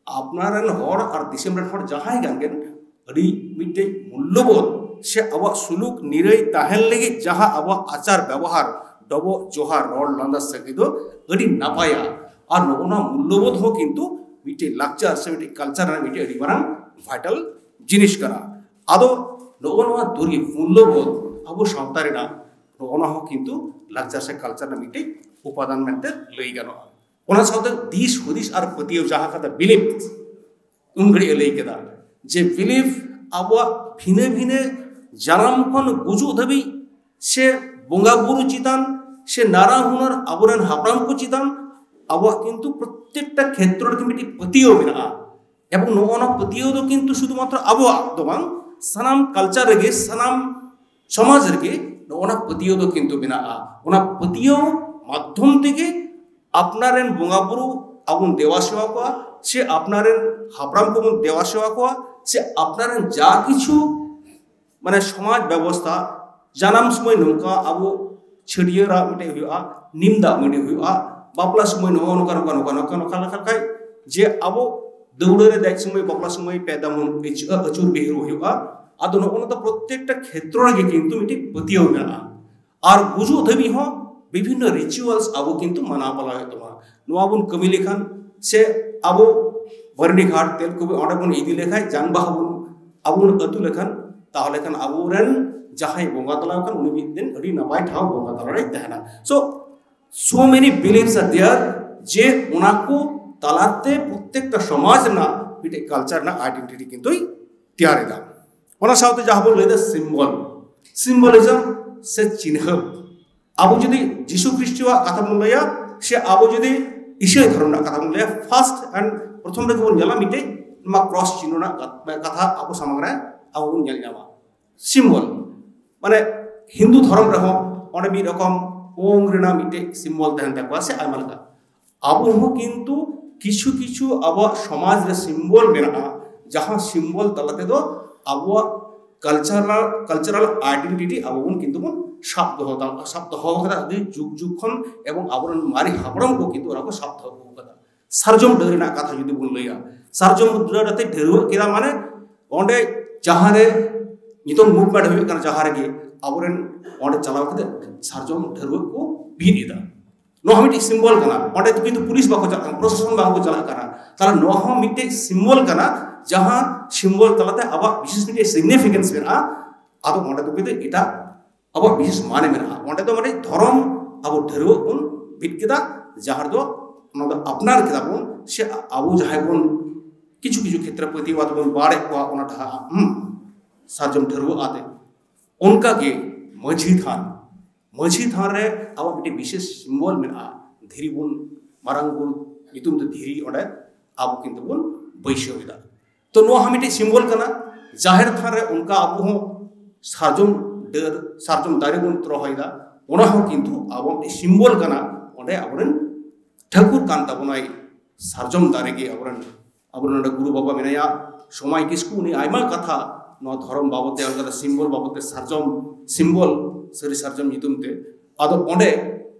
ᱟᱯᱱᱟᱨ ᱨᱮᱱ ᱦᱚᱲ ᱟᱨ ᱫᱤᱥᱚᱢ ᱨᱮᱱ ᱦᱚᱲ ᱡᱟᱦᱟᱸᱭ ᱠᱟᱱ ᱜᱮ, ᱟᱹᱰᱤ ᱢᱤᱫᱴᱮᱡ ᱢᱩᱞᱞᱚᱵᱳᱫᱷ ᱥᱮ ᱟᱵᱚᱣᱟᱜ ᱥᱩᱞᱩᱠ ᱱᱤᱨᱟᱹᱭ ᱛᱟᱦᱮᱱ ᱞᱟᱹᱜᱤᱫ ᱡᱟᱦᱟᱸ ᱟᱵᱚᱣᱟᱜ ᱟᱪᱟᱨ ᱵᱮᱵᱚᱦᱟᱨ, ᱰᱚᱵᱚᱜ ᱡᱚᱦᱟᱨ, ᱨᱚᱲ ᱞᱟᱸᱫᱟ ᱥᱟᱹᱜᱟᱹᱭ ᱫᱚ ᱟᱹᱰᱤ ᱱᱟᱯᱟᱭᱟ᱾ ᱟᱨ ᱱᱚᱜᱼᱚ ᱱᱟ ᱢᱩᱞᱞᱚᱵᱳᱫᱷ ᱦᱚᱸ ᱠᱤᱱᱛᱩ ᱢᱤᱫᱴᱮᱡ ᱞᱟᱠᱪᱟᱨ ᱥᱮ ᱢᱤᱫᱴᱮᱡ culture ᱨᱮᱱᱟᱜ ᱢᱤᱫᱴᱮᱡ ᱟᱹᱰᱤ ᱢᱟᱨᱟᱝ vital ᱡᱤᱱᱤᱥ ᱠᱟᱱᱟ᱾ ᱟᱫᱚ ᱱᱚᱜᱼᱚ ᱱᱚᱣᱟ ᱫᱩᱨᱤᱵ ᱢᱩᱞᱞᱚᱵᱳᱫᱷ ᱟᱵᱚ ᱥᱟᱶᱛᱟ ᱨᱮᱱᱟᱜ, ᱱᱚᱜᱼᱚ ᱱᱟ ᱦᱚᱸ ᱠᱤᱱᱛᱩ ᱞᱟᱠᱪᱟᱨ ᱥᱮ culture ᱨᱮᱱᱟᱜ ᱢᱤᱫᱴᱮᱡ ᱩᱯᱟᱫᱟᱱ ᱢᱮᱱᱛᱮ ᱞᱟᱹᱭ ᱜᱟᱱᱚᱜᱼᱟ᱾ ᱚᱱᱟ ᱥᱟᱶᱛᱮ ᱫᱤᱥ ᱦᱩᱫᱤᱥ ᱟᱨ ᱯᱟᱹᱛᱭᱟᱹᱣ, ᱡᱟᱦᱟᱸ ᱠᱟᱛᱷᱟ belief ᱩᱱ ᱜᱷᱟᱹᱲᱤᱡ ᱮ ᱞᱟᱹᱭ ᱠᱮᱫᱟ ᱡᱮ belief ᱟᱵᱚᱣᱟᱜ ᱵᱷᱤᱱᱟᱹ ᱵᱷᱤᱱᱟᱹ ᱡᱟᱱᱟᱢ ᱠᱷᱚᱱ ᱜᱩᱡᱩᱜ ᱫᱷᱟᱹᱵᱤᱡ ᱥᱮ ᱵᱚᱸᱜᱟ ᱵᱩᱨᱩ ᱪᱮᱛᱟᱱ ᱥᱮ ᱱᱟᱱᱟ ᱦᱩᱱᱟᱹᱨ ᱟᱵᱚᱨᱮᱱ ᱦᱟᱯᱲᱟᱢ ᱠᱚ ᱪᱮᱛᱟᱱ ᱟᱵᱚᱣᱟᱜ ᱠᱤᱱᱛᱩ ᱯᱨᱚᱛᱛᱮᱠᱴᱟ ᱠᱷᱮᱛᱨᱚ ᱨᱮᱜᱮ ᱢᱤᱫᱴᱤᱡ ᱯᱟᱹᱛᱭᱟᱹᱣ ᱢᱮᱱᱟᱜᱼᱟ᱾ ᱮᱵᱚᱝ ᱱᱚᱜᱼᱚ ᱱᱟ ᱯᱟᱹᱛᱭᱟᱹᱣ ᱫᱚ ᱠᱤᱱᱛᱩ ᱥᱩᱫᱷᱩ ᱢᱟᱛᱨᱚ ᱟᱵᱚᱣᱟᱜ ᱫᱚ ᱵᱟᱝ, ᱥᱟᱱᱟᱢ ᱠᱟᱞᱪᱟᱨ ᱨᱮᱜᱮ, ᱥᱟᱱᱟᱢ ᱥᱚᱢᱟᱡᱽ ᱨᱮᱜᱮ ᱱᱚᱜᱼᱚ ᱱᱟ ᱯᱟᱹᱛᱭᱟᱹᱣ ᱫᱚ ᱠᱤᱱᱛᱩ ᱢᱮᱱᱟᱜᱼᱟ᱾ ᱚᱱᱟ ᱯᱟᱹᱛᱭᱟᱹᱣ ᱢᱟᱫᱽᱫᱷᱚᱢ ᱛᱮᱜᱮ ᱟᱯᱱᱟᱨ ᱨᱮᱱ ᱵᱚᱸᱜᱟ ᱵᱩᱨᱩ ᱟᱵᱚ ᱵᱚᱱ ᱫᱮᱵᱟ ᱥᱮᱵᱟ ᱠᱚᱣᱟ, ᱥᱮ ᱟᱯᱱᱟᱨ ᱨᱮᱱ ᱦᱟᱯᱲᱟᱢ ᱠᱚᱵᱚᱱ ᱫᱮᱵᱟ ᱥᱮᱵᱟ ᱠᱚᱣᱟ, ᱥᱮ ᱟᱯᱱᱟᱨ ᱨᱮᱱ ᱡᱟ ᱠᱤᱪᱷᱩ ᱢᱟᱱᱮ ᱥᱚᱢᱟᱡᱽ ᱵᱮᱵᱚᱥᱛᱷᱟ, ᱡᱟᱱᱟᱢ ᱥᱚᱢᱚᱭ ᱱᱚᱝᱠᱟ ᱟᱵᱚ ᱪᱷᱟᱹᱴᱭᱟᱹᱨ ᱫᱟᱜ ᱢᱤᱫᱴᱮᱡ ᱦᱩᱭᱩᱜᱼᱟ, ᱱᱤᱢ ᱫᱟᱜ ᱢᱤᱫᱴᱮᱡ ᱦᱩᱭᱩᱜᱼᱟ, ᱵᱟᱯᱞᱟ ᱥᱚᱢᱚᱭ ᱱᱚᱜᱼᱚ ᱱᱚᱝᱠᱟ ᱱᱚᱝᱠᱟ ᱱᱚᱝᱠᱟ ᱱᱚᱝᱠᱟ ᱱᱚᱝᱠᱟ ᱞᱮᱠᱷᱟᱱ ᱠᱷᱟᱡ ᱡᱮ ᱟᱵᱚ ᱫᱟᱹᱣᱲᱟᱹ ᱨᱮ ᱫᱮᱡ ᱥᱚᱢᱚᱭ, ᱵᱟᱯᱞᱟ ᱥᱚᱢᱚᱭ ᱯᱮ ᱫᱟᱢ ᱵᱚᱱ ᱟᱹᱪᱩ- ᱟᱹᱪᱩᱨ ᱵᱤᱦᱩᱨ ᱦᱩᱭᱩᱜᱼᱟ᱾ ᱟᱫᱚ ᱱᱚᱜᱼᱚ ᱱᱚᱣᱟ ᱫᱚ ᱯᱨᱚᱛᱛᱮᱠᱴᱟ ᱠᱷᱮᱛᱨᱚ ᱨᱮᱜᱮ ᱠᱤᱱᱛᱩ ᱢᱤᱫᱴᱤᱡ ᱯᱟᱹᱛᱭᱟᱹᱣ ᱢᱮᱱᱟᱜᱼᱟ᱾ ᱟᱨ ᱜᱩᱡᱩᱜ ᱫᱷᱟᱹᱵᱤᱡ ᱦᱚᱸ ᱵᱤᱵᱷᱤᱱᱱᱚ ᱨᱤᱪᱩᱣᱟᱞᱥ ᱟᱵᱚ ᱠᱤᱱᱛᱩ ᱢᱟᱱᱟᱣ ᱯᱟᱞᱟᱣ ᱦᱩᱭᱩᱜ ᱛᱟᱵᱚᱱᱟ᱾ ᱱᱚᱣᱟ ᱵᱚᱱ ᱠᱟᱹᱢᱤ ᱞᱮᱠᱷᱟᱱ ᱥᱮ ᱟᱵᱚ ᱵᱟᱹᱨᱱᱤ ᱜᱷᱟᱴ ᱛᱮᱞ ᱠᱚ ᱚᱸᱰᱮ ᱵᱚᱱ ᱤᱫᱤ ᱞᱮᱠᱷᱟᱱ ᱡᱟᱝ ᱵᱟᱦᱟ ᱵᱚᱱ ᱟᱵᱚ ᱵᱚᱱ ᱟᱹᱛᱩ ᱞᱮᱠᱷᱟᱱ, ᱛᱟᱦᱚᱞᱮ ᱠᱷᱟᱱ ᱟᱵᱚᱨᱮᱱ ᱡᱟᱦᱟᱸᱭ ᱵᱚᱸᱜᱟ ᱛᱟᱞᱟ ᱠᱟᱱ ᱩᱱᱤ ᱢᱤᱫ ᱫᱤᱱ ᱟᱹᱰᱤ ᱱᱟᱯᱟᱭ ᱴᱷᱟᱶ ᱵᱚᱸᱜᱟ ᱛᱟᱞᱟ ᱨᱮᱭ ᱛᱟᱦᱮᱱᱟ᱾ So so many beliefs are there ᱡᱮ ᱚᱱᱟ ᱠᱚ ᱛᱟᱞᱟᱛᱮ ᱯᱨᱚᱛᱛᱮᱠᱴᱟ ᱥᱚᱢᱟᱡᱽ ᱨᱮᱱᱟᱜ ᱢᱤᱫᱴᱮᱡ ᱠᱟᱞᱪᱟᱨ ᱨᱮᱱᱟᱜ ᱟᱭᱰᱮᱱᱴᱤᱴᱤ ᱠᱤᱱᱛᱩᱭ ᱛᱮᱭᱟᱨ ᱮᱫᱟ᱾ ᱚᱱᱟ ᱥᱟᱶᱛᱮ ᱡᱟᱦᱟᱸ ᱵᱚᱱ ᱞᱟᱹᱭᱫᱟ ᱥᱤᱢᱵᱚᱞ, ᱥᱤᱢᱵᱚᱞᱤᱡᱚᱢ ᱥᱮ ᱪᱤᱱᱦᱟᱹ, ᱟᱵᱚ ᱡᱩᱫᱤ ᱡᱤᱥᱩ ᱠᱷᱨᱤᱥᱴᱚᱣᱟᱜ ᱠᱟᱛᱷᱟ ᱵᱚᱱ ᱞᱟᱹᱭᱟ ᱥᱮ ᱟᱵᱚ ᱡᱩᱫᱤ ᱤᱥᱟᱹᱭ ᱫᱷᱚᱨᱚᱢ ᱨᱮᱱᱟᱜ ᱠᱟᱛᱷᱟ ᱵᱚᱱ ᱞᱟᱹᱭᱟ, ᱯᱷᱟᱨᱥᱴ ᱮᱱᱰ ᱯᱨᱚᱛᱷᱚᱢ ᱨᱮᱜᱮ ᱵᱚᱱ ᱧᱮᱞᱟ ᱢᱤᱫᱴᱮᱡ ᱱᱚᱣᱟ ᱠᱨᱚᱥ ᱪᱤᱱᱦᱟᱹ ᱨᱮᱱᱟᱜ ᱠᱟᱛᱷᱟ ᱟᱵᱚ ᱥᱟᱢᱟᱝ ᱨᱮ ᱟᱵᱚ ᱵᱚᱱ ᱧᱮᱞ ᱧᱟᱢᱟ᱾ ᱥᱤᱢᱵᱚᱞ ᱢᱟᱱᱮ ᱦᱤᱱᱫᱩ ᱫᱷᱚᱨᱚᱢ ᱨᱮᱦᱚᱸ ᱚᱸᱰᱮ ᱢᱤᱫ ᱨᱚᱠᱚᱢ ᱳᱢ ᱨᱮᱱᱟᱜ ᱢᱤᱫᱴᱮᱡ ᱥᱤᱢᱵᱚᱞ ᱛᱟᱦᱮᱱ ᱛᱟᱠᱚᱣᱟ ᱥᱮ ᱟᱭᱢᱟ ᱞᱮᱠᱟ᱾ ᱟᱵᱚ ᱦᱚᱸ ᱠᱤᱱᱛᱩ ᱠᱤᱪᱷᱩ ᱠᱤᱪᱷᱩ ᱟᱵᱚᱣᱟᱜ ᱥᱚᱢᱟᱡᱽ ᱨᱮ ᱥᱤᱢᱵᱚᱞ ᱢᱮᱱᱟᱜᱼᱟ, ᱡᱟᱦᱟᱸ ᱥᱤᱢᱵᱚᱞ ᱛᱟᱞᱟ ᱛᱮᱫᱚ ᱟᱵᱚᱣᱟᱜ ᱠᱟᱞᱪᱟᱨᱟᱞ ᱠᱟᱞᱪᱟᱨᱟᱞ ᱟᱭᱰᱮᱱᱴᱤᱴᱤ ᱟᱵᱚ ᱵᱚᱱ ᱠᱤᱱᱛᱩ ᱵᱚᱱ ᱥᱟᱵ ᱫᱚᱦᱚ ᱫᱟ-, ᱥᱟᱵ ᱫᱚᱦᱚ ᱠᱟᱫᱟ ᱟᱹᱰᱤ ᱡᱩᱜᱽ ᱡᱩᱜᱽ ᱠᱷᱚᱱ, ᱮᱵᱚᱝ ᱟᱵᱚᱨᱮᱱ ᱢᱟᱨᱮ ᱦᱟᱯᱲᱟᱢ ᱠᱚ ᱠᱤᱱᱛᱩ ᱚᱱᱟ ᱠᱚ ᱥᱟᱵ ᱫᱚᱦᱚ ᱟᱹᱜᱩ ᱠᱟᱫᱟ᱾ ᱥᱟᱨᱡᱚᱢ ᱰᱟᱹᱨ ᱨᱮᱱᱟᱜ ᱠᱟᱛᱷᱟ ᱡᱩᱫᱤ ᱵᱚᱱ ᱞᱟᱹᱭᱟ, ᱥᱟᱨᱡᱚᱢ ᱰᱟᱹᱨ ᱟᱛᱮ ᱰᱷᱟᱹᱨᱣᱟᱹᱜ ᱠᱮᱫᱟ, ᱢᱟᱱᱮ ᱚᱸᱰᱮ ᱡᱟᱦᱟᱸ ᱨᱮ ᱱᱤᱛᱚᱝ ᱢᱩᱵᱷᱢᱮᱱᱴ ᱦᱩᱭᱩᱜ ᱠᱟᱱᱟ, ᱡᱟᱦᱟᱸ ᱨᱮᱜᱮ ᱟᱵᱚᱨᱮᱱ ᱚᱸᱰᱮ ᱪᱟᱞᱟᱣ ᱠᱟᱛᱮ ᱥᱟᱨᱡᱚᱢ ᱰᱷᱟᱹᱨᱣᱟᱹᱜ ᱠᱚ ᱵᱤᱫ ᱮᱫᱟ᱾ ᱱᱚᱣᱟ ᱦᱚᱸ ᱢᱤᱫᱴᱤᱡ ᱥᱤᱢᱵᱚᱞ ᱠᱟᱱᱟ᱾ ᱚᱸᱰᱮ ᱫᱚ ᱠᱤᱱᱛᱩ ᱯᱩᱞᱤᱥ ᱵᱟᱠᱚ ᱪᱟᱞᱟᱜ ᱠᱟᱱᱟ, ᱯᱨᱚᱥᱟᱥᱚᱱ ᱵᱟᱠᱚ ᱪᱟᱞᱟᱜ ᱠᱟᱱᱟ᱾ ᱛᱟᱦᱞᱮ ᱱᱚᱣᱟ ᱦᱚᱸ ᱢᱤᱫᱴᱤᱡ ᱥᱤᱢᱵᱚᱞ ᱠᱟᱱᱟ, ᱡᱟᱦᱟᱸ ᱥᱤᱢᱵᱚᱞ ᱛᱟᱞᱟᱛᱮ ᱟᱵᱚᱣᱟᱜ ᱵᱤᱥᱮᱥ ᱢᱤᱫᱴᱤᱡ ᱥᱤᱜᱱᱤᱯᱷᱤᱠᱮᱱᱥ ᱢᱮᱱᱟᱜᱼᱟ᱾ ᱟᱫᱚ ᱚᱸᱰᱮ ᱫᱚ ᱠᱤᱱᱛᱩ ᱮᱴᱟᱜ ᱟᱵᱚᱣᱟᱜ ᱵᱤᱥᱮᱥ ᱢᱟᱱᱮ ᱢᱮᱱᱟᱜᱼᱟ᱾ ᱚᱸᱰᱮ ᱫᱚ ᱢᱟᱱᱮ ᱫᱷᱚᱨᱚᱢ ᱟᱵᱚ ᱰᱷᱟᱹᱨᱣᱟᱹᱜ ᱵᱚᱱ ᱵᱤᱫ ᱠᱮᱫᱟ, ᱡᱟᱦᱟᱸ ᱨᱮᱫᱚ ᱚᱱᱟ ᱫᱚ ᱟᱯᱱᱟᱨ ᱠᱮᱫᱟ ᱵᱚᱱ, ᱥᱮ ᱟᱵᱚ ᱡᱟᱦᱟᱸᱭ ᱵᱚᱱ ᱠᱤᱪᱷᱩ ᱠᱤᱪᱷᱩ ᱠᱷᱮᱛᱨᱮ ᱯᱟᱹᱛᱭᱟᱹᱣ ᱟᱫᱚ ᱵᱚᱱ ᱵᱟᱲᱮᱫ ᱠᱚᱣᱟ ᱚᱱᱟ ᱰᱟᱦᱟ, ᱦᱩᱸ, ᱥᱟᱨᱡᱚᱢ ᱰᱷᱟᱹᱨᱣᱟᱹᱜ ᱟᱛᱮ᱾ ᱚᱱᱠᱟᱜᱮ ᱢᱟᱹᱡᱷᱤ ᱛᱷᱟᱱ, ᱢᱟᱹᱡᱷᱤ ᱛᱷᱟᱱ ᱨᱮ ᱟᱵᱚ ᱢᱤᱫᱴᱮᱱ ᱵᱤᱥᱮᱥ ᱥᱤᱢᱵᱚᱞ ᱢᱮᱱᱟᱜᱼᱟ᱾ ᱫᱷᱤᱨᱤ ᱵᱚᱱ, ᱢᱟᱨᱟᱝ ᱵᱩᱨᱩ ᱧᱩᱛᱩᱢ ᱛᱮ ᱫᱷᱤᱨᱤ ᱚᱸᱰᱮ ᱟᱵᱚ ᱠᱤᱱᱛᱩ ᱵᱚᱱ ᱵᱟᱹᱭᱥᱟᱹᱣ ᱮᱫᱟ᱾ ᱛᱚ ᱱᱚᱣᱟ ᱦᱚᱸ ᱢᱤᱫᱴᱮᱱ ᱥᱤᱢᱵᱚᱞ ᱠᱟᱱᱟ᱾ ᱡᱟᱦᱮᱨ ᱛᱷᱟᱱ ᱨᱮ ᱚᱱᱠᱟ ᱟᱵᱚ ᱦᱚᱸ ᱥᱟᱨᱡᱚᱢ ᱰᱟᱹᱨ, ᱥᱟᱨᱡᱚᱢ ᱫᱟᱨᱮ ᱵᱚᱱ ᱨᱚᱦᱚᱭᱮᱫᱟ, ᱚᱱᱟ ᱦᱚᱸ ᱠᱤᱱᱛᱩ ᱟᱵᱚ ᱢᱤᱫᱴᱮᱱ ᱥᱤᱢᱵᱚᱞ ᱠᱟᱱᱟ᱾ ᱚᱸᱰᱮ ᱟᱵᱚᱨᱮᱱ ᱴᱷᱟᱹᱠᱩᱨ ᱠᱟᱱ ᱛᱟᱵᱚᱱᱟᱭ ᱥᱟᱨᱡᱚᱢ ᱫᱟᱨᱮ ᱜᱮ᱾ ᱟᱵᱚᱨᱮᱱ, ᱟᱵᱚᱨᱮᱱ ᱱᱚᱰᱮ ᱜᱩᱨᱩ ᱵᱟᱵᱟ ᱢᱮᱱᱟᱭᱟ ᱥᱚᱢᱟᱭ ᱠᱤᱥᱠᱩ, ᱩᱱᱤ ᱟᱭᱢᱟ ᱠᱟᱛᱷᱟ ᱱᱚᱣᱟ ᱫᱷᱚᱨᱚᱢ ᱵᱟᱵᱚᱫ ᱛᱮ ᱚᱞ ᱠᱟᱫᱟ, ᱥᱤᱢᱵᱚᱞ ᱵᱟᱵᱚᱫ ᱛᱮ, ᱥᱟᱨᱡᱚᱢ ᱥᱤᱢᱵᱚᱞ, ᱥᱟᱹᱨᱤ ᱥᱟᱨᱡᱚᱢ ᱧᱩᱛᱩᱢ ᱛᱮ᱾ ᱟᱫᱚ ᱚᱸᱰᱮ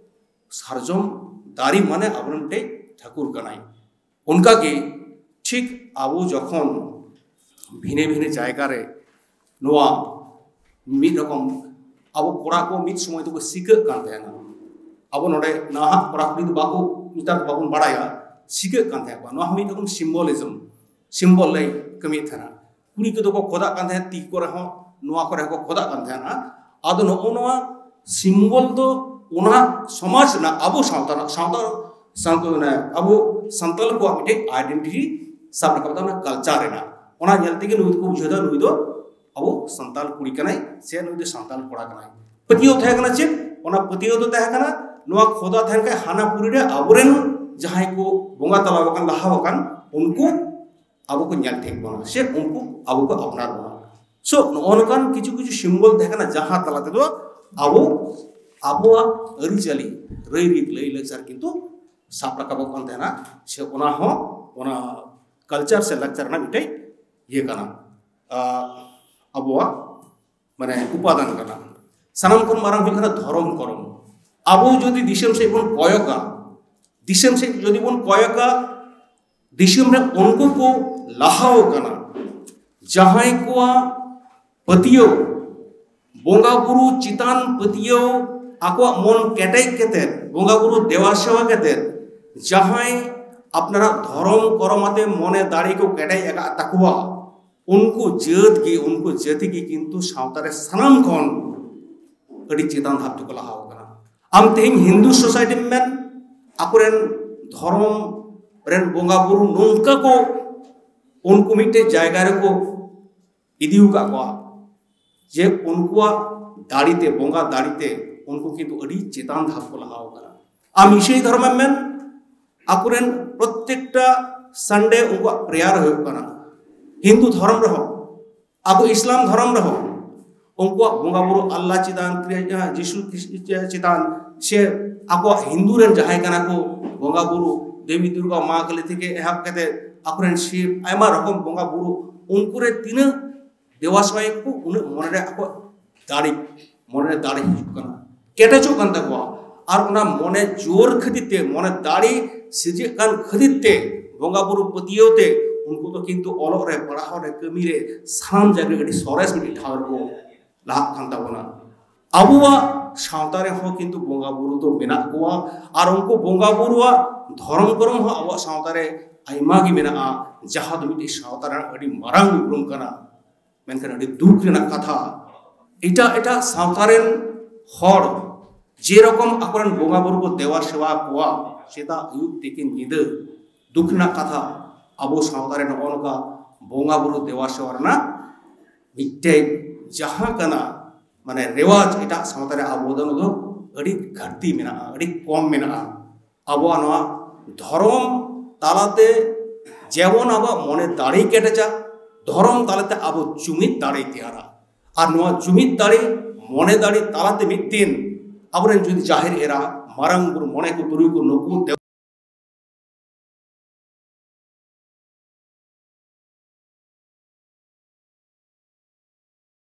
ᱥᱟᱨᱡᱚᱢ ᱫᱟᱨᱮ ᱢᱟᱱᱮ ᱟᱵᱚᱨᱮᱱ ᱢᱤᱫᱴᱮᱡ ᱴᱷᱟᱹᱠᱩᱨ ᱠᱟᱱᱟᱭ᱾ ᱚᱱᱠᱟᱜᱮ ᱴᱷᱤᱠ ᱟᱵᱚ ᱡᱚᱠᱷᱚᱱ ᱵᱷᱤᱱᱟᱹ ᱵᱷᱤᱱᱟᱹ ᱡᱟᱭᱜᱟ ᱨᱮ ᱱᱚᱣᱟ ᱢᱤᱫ ᱨᱚᱠᱚᱢ ᱟᱵᱚ ᱠᱚᱲᱟ ᱠᱚ ᱢᱤᱫ ᱥᱚᱢᱚᱭ ᱫᱚᱠᱚ ᱥᱤᱠᱟᱹᱜ ᱠᱟᱱ ᱛᱟᱦᱮᱱᱟ᱾ ᱟᱵᱚ ᱱᱚᱰᱮ ᱱᱟᱦᱟᱜ ᱠᱚᱲᱟ ᱠᱩᱲᱤ ᱫᱚ ᱵᱟᱠᱚ, ᱱᱮᱛᱟᱨ ᱫᱚ ᱵᱟᱵᱚᱱ ᱵᱟᱲᱟᱭᱟ, ᱥᱤᱠᱟᱹᱜ ᱠᱟᱱ ᱛᱟᱦᱮᱸ ᱠᱚ᱾ ᱱᱚᱣᱟ ᱦᱚᱸ ᱢᱤᱫ ᱨᱚᱠᱚᱢ ᱥᱤᱢᱵᱚᱞᱤᱡᱚᱢ, ᱥᱤᱢᱵᱚᱞ ᱞᱮ ᱠᱟᱹᱢᱤᱭᱮᱫ ᱛᱟᱦᱮᱱᱟ᱾ ᱠᱩᱲᱤ ᱠᱚᱫᱚ ᱠᱚ ᱠᱷᱚᱫᱟᱜ ᱠᱟᱱ ᱛᱟᱦᱮᱸᱫ, ᱛᱤ ᱠᱚᱨᱮ ᱦᱚᱸ, ᱱᱚᱣᱟ ᱠᱚᱨᱮ ᱦᱚᱸᱠᱚ ᱠᱷᱚᱫᱟᱜ ᱠᱟᱱ ᱛᱟᱦᱮᱱᱟ᱾ ᱟᱫᱚ ᱱᱚᱜᱼᱚ ᱱᱚᱣᱟ ᱥᱤᱢᱵᱚᱞ ᱫᱚ ᱚᱱᱟ ᱥᱚᱢᱟᱡᱽ ᱨᱮᱱᱟᱜ, ᱟᱵᱚ ᱥᱟᱶᱛᱟ ᱨᱮᱱᱟᱜ, ᱥᱟᱶᱛᱟ, ᱥᱟᱶᱛᱟ, ᱢᱟᱱᱮ ᱟᱵᱚ ᱥᱟᱱᱛᱟᱲ ᱠᱚᱣᱟᱜ ᱢᱤᱫᱴᱮᱡ ᱟᱭᱰᱮᱱᱴᱤᱴᱤ ᱥᱟᱵ ᱨᱟᱠᱟᱵ ᱮᱫᱟ, ᱚᱱᱟ ᱠᱟᱞᱪᱟᱨ ᱨᱮᱱᱟᱜ᱾ ᱚᱱᱟ ᱧᱮᱞ ᱛᱮᱜᱮ ᱱᱩᱭ ᱫᱚᱠᱚ ᱵᱩᱡᱷᱟᱹᱣ ᱮᱫᱟ, ᱱᱩᱭ ᱫᱚ ᱟᱵᱚ ᱥᱟᱱᱛᱟᱲ ᱠᱩᱲᱤ ᱠᱟᱱᱟᱭ, ᱥᱮ ᱱᱩᱭ ᱫᱚ ᱥᱟᱱᱛᱟᱲ ᱠᱚᱲᱟ ᱠᱟᱱᱟᱭ᱾ ᱯᱟᱹᱛᱭᱟᱹᱣ ᱛᱟᱦᱮᱸ ᱠᱟᱱᱟ ᱪᱮᱫ? ᱚᱱᱟ ᱯᱟᱹᱛᱭᱟᱹᱣ ᱫᱚ ᱛᱟᱦᱮᱸ ᱠᱟᱱᱟ, ᱱᱚᱣᱟ ᱠᱷᱚᱫᱟ ᱛᱟᱦᱮᱱ ᱠᱷᱟᱱ ᱦᱟᱱᱟ ᱯᱩᱨᱤ ᱨᱮ ᱟᱵᱚᱨᱮᱱ ᱡᱟᱦᱟᱸᱭ ᱠᱚ ᱵᱚᱸᱜᱟ ᱛᱟᱞᱟ ᱟᱠᱟᱱ, ᱞᱟᱦᱟ ᱟᱠᱟᱱ, ᱩᱱᱠᱩ ᱟᱵᱚ ᱠᱚ ᱧᱮᱞ ᱴᱷᱤᱠ ᱵᱚᱱᱟ, ᱥᱮ ᱩᱱᱠᱩ ᱟᱵᱚ ᱠᱚ ᱟᱯᱱᱟᱨ ᱵᱚᱱᱟ᱾ So ᱱᱚᱜᱼᱚ ᱱᱚᱝᱠᱟᱱ ᱠᱤᱪᱷᱩ ᱠᱤᱪᱷᱩ ᱥᱤᱢᱵᱚᱞ ᱛᱟᱦᱮᱸ ᱠᱟᱱᱟ, ᱡᱟᱦᱟᱸ ᱛᱟᱞᱟ ᱛᱮᱫᱚ ᱟᱵᱚ ᱟᱵᱚᱣᱟᱜ ᱟᱹᱨᱤᱪᱟᱹᱞᱤ, ᱨᱟᱹᱭᱨᱤᱛ, ᱞᱟᱹᱭ ᱞᱟᱠᱪᱟᱨ ᱠᱤᱱᱛᱩ ᱥᱟᱵ ᱨᱟᱠᱟᱵᱚᱜ ᱠᱟᱱ ᱛᱟᱦᱮᱱᱟ, ᱥᱮ ᱚᱱᱟ ᱦᱚᱸ, ᱚᱱᱟ ᱠᱟᱞᱪᱟᱨ ᱥᱮ ᱞᱟᱠᱪᱟᱨ ᱨᱮᱱᱟᱜ ᱢᱤᱫᱴᱮᱡ ᱤᱭᱟᱹ ᱠᱟᱱᱟ, ᱟᱸ, ᱟᱵᱚᱣᱟᱜ ᱢᱟᱱᱮ ᱩᱯᱟᱫᱟᱱ ᱠᱟᱱᱟ᱾ ᱥᱟᱱᱟᱢ ᱠᱷᱚᱱ ᱢᱟᱨᱟᱝ ᱦᱩᱭᱩᱜ ᱠᱟᱱᱟ ᱫᱷᱚᱨᱚᱢ ᱠᱚᱨᱚᱢ᱾ ᱟᱵᱚ ᱡᱩᱫᱤ ᱫᱤᱥᱚᱢ ᱥᱮᱫ ᱵᱚᱱ ᱠᱚᱭᱚᱜᱟ, ᱫᱤᱥᱚᱢ ᱥᱮᱫ ᱡᱩᱫᱤ ᱵᱚᱱ ᱠᱚᱭᱚᱜᱟ, ᱫᱤᱥᱚᱢ ᱨᱮ ᱩᱱᱠᱩ ᱠᱚ ᱞᱟᱦᱟᱣ ᱠᱟᱱᱟ, ᱡᱟᱦᱟᱸᱭ ᱠᱚᱣᱟᱜ ᱯᱟᱹᱛᱭᱟᱹᱣ, ᱵᱚᱸᱜᱟ ᱵᱩᱨᱩ ᱪᱮᱛᱟᱱ ᱯᱟᱹᱛᱭᱟᱹᱣ, ᱟᱠᱚᱣᱟᱜ ᱢᱚᱱ ᱠᱮᱴᱮᱡ ᱠᱟᱛᱮᱫ, ᱵᱚᱸᱜᱟ ᱵᱩᱨᱩ ᱫᱮᱵᱟ ᱥᱮᱵᱟ ᱠᱟᱛᱮᱫ, ᱡᱟᱦᱟᱸᱭ ᱟᱯᱱᱟᱨᱟᱜ ᱫᱷᱚᱨᱚᱢ ᱠᱚᱨᱚᱢ ᱟᱛᱮ ᱢᱚᱱᱮ ᱫᱟᱲᱮ ᱠᱚ ᱠᱮᱴᱮᱡ ᱟᱠᱟᱫ ᱛᱟᱠᱚᱣᱟ, ᱩᱱᱠᱩ ᱡᱟᱹᱛ ᱜᱮ, ᱩᱱᱠᱩ ᱡᱟᱹᱛᱤ ᱜᱮ ᱠᱤᱱᱛᱩ ᱥᱟᱶᱛᱟ ᱨᱮ ᱥᱟᱱᱟᱢ ᱠᱷᱚᱱ ᱟᱹᱰᱤ ᱪᱮᱛᱟᱱ ᱫᱷᱟᱯ ᱛᱮᱠᱚ ᱞᱟᱦᱟᱣ ᱟᱠᱟᱱᱟ᱾ ᱟᱢ ᱛᱮᱦᱮᱧ ᱦᱤᱱᱫᱩ ᱥᱳᱥᱟᱭᱴᱤᱢ ᱢᱮᱱ, ᱟᱠᱚᱨᱮᱱ ᱫᱷᱚᱨᱚᱢ ᱨᱮᱱ ᱵᱚᱸᱜᱟ ᱵᱩᱨᱩ ᱱᱚᱝᱠᱟ ᱠᱚ ᱩᱱᱠᱩ ᱢᱤᱫᱴᱮᱡ ᱡᱟᱭᱜᱟ ᱨᱮᱠᱚ ᱤᱫᱤ ᱟᱠᱟᱫ ᱠᱚᱣᱟ, ᱡᱮ ᱩᱱᱠᱩᱣᱟᱜ ᱫᱟᱲᱮ ᱛᱮ, ᱵᱚᱸᱜᱟ ᱫᱟᱲᱮ ᱛᱮ ᱩᱱᱠᱩ ᱠᱤᱱᱛᱩ ᱟᱹᱰᱤ ᱪᱮᱛᱟᱱ ᱫᱷᱟᱯ ᱠᱚ ᱞᱟᱦᱟ ᱟᱠᱟᱱᱟ᱾ ᱟᱢ ᱤᱥᱟᱹᱭ ᱫᱷᱚᱨᱚᱢᱮᱢ ᱢᱮᱱ, ᱟᱠᱚᱨᱮᱱ ᱯᱨᱚᱛᱮᱠᱴᱟ ᱥᱟᱱᱰᱮ ᱩᱱᱠᱩᱣᱟᱜ ᱯᱨᱮᱭᱟᱨ ᱦᱩᱭᱩᱜ ᱠᱟᱱᱟ᱾ ᱦᱤᱱᱫᱩ ᱫᱷᱚᱨᱚᱢ ᱨᱮᱦᱚᱸ, ᱟᱵᱚ ᱤᱥᱞᱟᱢ ᱫᱷᱚᱨᱚᱢ ᱨᱮᱦᱚᱸ ᱩᱱᱠᱩᱣᱟᱜ ᱵᱚᱸᱜᱟ ᱵᱩᱨᱩ ᱟᱞᱞᱟ ᱪᱮᱛᱟᱱ, ᱡᱤᱥᱩ ᱠᱷᱨᱤᱥᱴ ᱪᱮᱛᱟᱱ, ᱥᱮ ᱟᱠᱚᱣᱟᱜ ᱦᱤᱱᱫᱩ ᱨᱮᱱ ᱡᱟᱦᱟᱸᱭ ᱠᱟᱱᱟ ᱠᱚ ᱵᱚᱸᱜᱟ ᱵᱩᱨᱩ, ᱫᱮᱵᱤ ᱫᱩᱨᱜᱟ, ᱢᱟ ᱠᱟᱹᱞᱤ ᱛᱷᱮᱠᱮ ᱮᱦᱚᱵ ᱠᱟᱛᱮ ᱟᱠᱚᱨᱮᱱ ᱥᱤᱵ, ᱟᱭᱢᱟ ᱨᱚᱠᱚᱢ ᱵᱚᱸᱜᱟ ᱵᱩᱨᱩ, ᱩᱱᱠᱩ ᱨᱮ ᱛᱤᱱᱟᱹᱜ ᱫᱮᱣᱟ ᱥᱮᱣᱟᱭᱮᱫ ᱠᱚ, ᱩᱱᱟᱹᱜ ᱢᱚᱱᱮ ᱨᱮ ᱟᱠᱚᱣᱟᱜ ᱫᱟᱲᱮ, ᱢᱚᱱᱮ ᱨᱮ ᱫᱟᱲᱮ ᱦᱤᱡᱩᱜ ᱠᱟᱱᱟ, ᱠᱮᱴᱮᱡᱚᱜ ᱠᱟᱱ ᱛᱟᱠᱚᱣᱟ᱾ ᱟᱨ ᱚᱱᱟ ᱢᱚᱱᱮ ᱡᱳᱨ ᱠᱷᱟᱹᱛᱤᱨ ᱛᱮ, ᱢᱚᱱᱮ ᱫᱟᱲᱮ ᱥᱤᱨᱡᱟᱹᱜ ᱠᱟᱱ ᱠᱷᱟᱹᱛᱤᱨ ᱛᱮ, ᱵᱚᱸᱜᱟ ᱵᱩᱨᱩ ᱯᱟᱹᱛᱭᱟᱹᱣ ᱛᱮ ᱩᱱᱠᱩ ᱫᱚ ᱠᱤᱱᱛᱩ ᱚᱞᱚᱜ ᱨᱮ, ᱯᱟᱲᱦᱟᱣ ᱨᱮ, ᱠᱟᱹᱢᱤ ᱨᱮ, ᱥᱟᱱᱟᱢ ᱡᱟᱭᱜᱟ ᱨᱮ ᱟᱹᱰᱤ ᱥᱚᱨᱮᱥ ᱢᱤᱫᱴᱤᱡ ᱴᱷᱟᱶ ᱨᱮᱠᱚ ᱞᱟᱦᱟᱜ ᱠᱟᱱ ᱛᱟᱵᱚᱱᱟ᱾ ᱟᱵᱚᱣᱟᱜ ᱥᱟᱶᱛᱟ ᱨᱮᱦᱚᱸ ᱠᱤᱱᱛᱩ ᱵᱚᱸᱜᱟ ᱵᱩᱨᱩ ᱫᱚ ᱢᱮᱱᱟᱜ ᱠᱚᱣᱟ, ᱟᱨ ᱩᱱᱠᱩ ᱵᱚᱸᱜᱟ ᱵᱩᱨᱩᱣᱟᱜ ᱫᱷᱚᱨᱚᱢ ᱠᱚᱨᱚᱢ ᱦᱚᱸ ᱟᱵᱚᱣᱟᱜ ᱥᱟᱶᱛᱟ ᱨᱮ ᱟᱭᱢᱟ ᱜᱮ ᱢᱮᱱᱟᱜᱼᱟ, ᱡᱟᱦᱟᱸ ᱫᱚ ᱢᱤᱫᱴᱤᱡ ᱥᱟᱶᱛᱟ ᱨᱮᱱᱟᱜ ᱟᱹᱰᱤ ᱢᱟᱨᱟᱝ ᱩᱯᱨᱩᱢ ᱠᱟᱱᱟ᱾ ᱢᱮᱱᱠᱷᱟᱱ ᱟᱹᱰᱤ ᱫᱩᱠ ᱨᱮᱱᱟᱜ ᱠᱟᱛᱷᱟ, ᱮᱴᱟᱜ ᱮᱴᱟᱜ ᱥᱟᱶᱛᱟ ᱨᱮᱱ ᱦᱚᱲ ᱡᱮᱨᱚᱠᱚᱢ ᱟᱠᱚᱨᱮᱱ ᱵᱚᱸᱜᱟ ᱵᱩᱨᱩ ᱠᱚ ᱫᱮᱣᱟ ᱥᱮᱣᱟ ᱠᱚᱣᱟ ᱥᱮᱛᱟᱜ, ᱟᱹᱭᱩᱵ, ᱛᱤᱠᱤᱱ, ᱧᱤᱫᱟᱹ, ᱫᱩᱠ ᱨᱮᱱᱟᱜ ᱠᱟᱛᱷᱟ, ᱟᱵᱚ ᱥᱟᱶᱛᱟ ᱨᱮ ᱱᱚᱜᱼᱚ ᱱᱚᱝᱠᱟ ᱵᱚᱸᱜᱟ ᱵᱩᱨᱩ ᱫᱮᱣᱟ ᱥᱮᱣᱟ ᱨᱮᱱᱟᱜ ᱢᱤᱫᱴᱮᱡ ᱡᱟᱦᱟᱸ ᱠᱟᱱᱟ, ᱢᱟᱱᱮ, ᱨᱮᱣᱟᱡᱽ, ᱮᱴᱟᱜ ᱥᱟᱶᱛᱟ ᱨᱮ ᱟᱵᱚ ᱫᱚ ᱱᱚᱣᱟ ᱫᱚ ᱟᱹᱰᱤ ᱜᱷᱟᱴᱛᱤ ᱢᱮᱱᱟᱜᱼᱟ, ᱟᱹᱰᱤ ᱠᱚᱢ ᱢᱮᱱᱟᱜᱼᱟ᱾ ᱟᱵᱚᱣᱟᱜ ᱱᱚᱣᱟ ᱫᱷᱚᱨᱚᱢ ᱛᱟᱞᱟᱛᱮ ᱡᱮᱢᱚᱱ ᱟᱵᱚᱣᱟᱜ ᱢᱚᱱᱮ ᱫᱟᱲᱮ ᱠᱮᱴᱮᱡᱟ, ᱫᱷᱚᱨᱚᱢ ᱛᱟᱞᱟᱛᱮ ᱟᱵᱚ ᱡᱩᱢᱤᱫ ᱫᱟᱲᱮ ᱛᱮᱭᱟᱨᱟ᱾ ᱟᱨ ᱱᱚᱣᱟ ᱡᱩᱢᱤᱫ ᱫᱟᱲᱮ, ᱢᱚᱱᱮ ᱫᱟᱲᱮ ᱛᱟᱞᱟᱛᱮ ᱢᱤᱫ ᱫᱤᱱ ᱟᱵᱚᱨᱮᱱ ᱡᱩᱫᱤ ᱡᱟᱦᱮᱨ ᱮᱨᱟ, ᱢᱟᱨᱟᱝ ᱵᱩᱨᱩ, ᱢᱚᱬᱮ ᱠᱚ, ᱛᱩᱨᱩᱭ ᱠᱚ, ᱱᱩᱠᱩ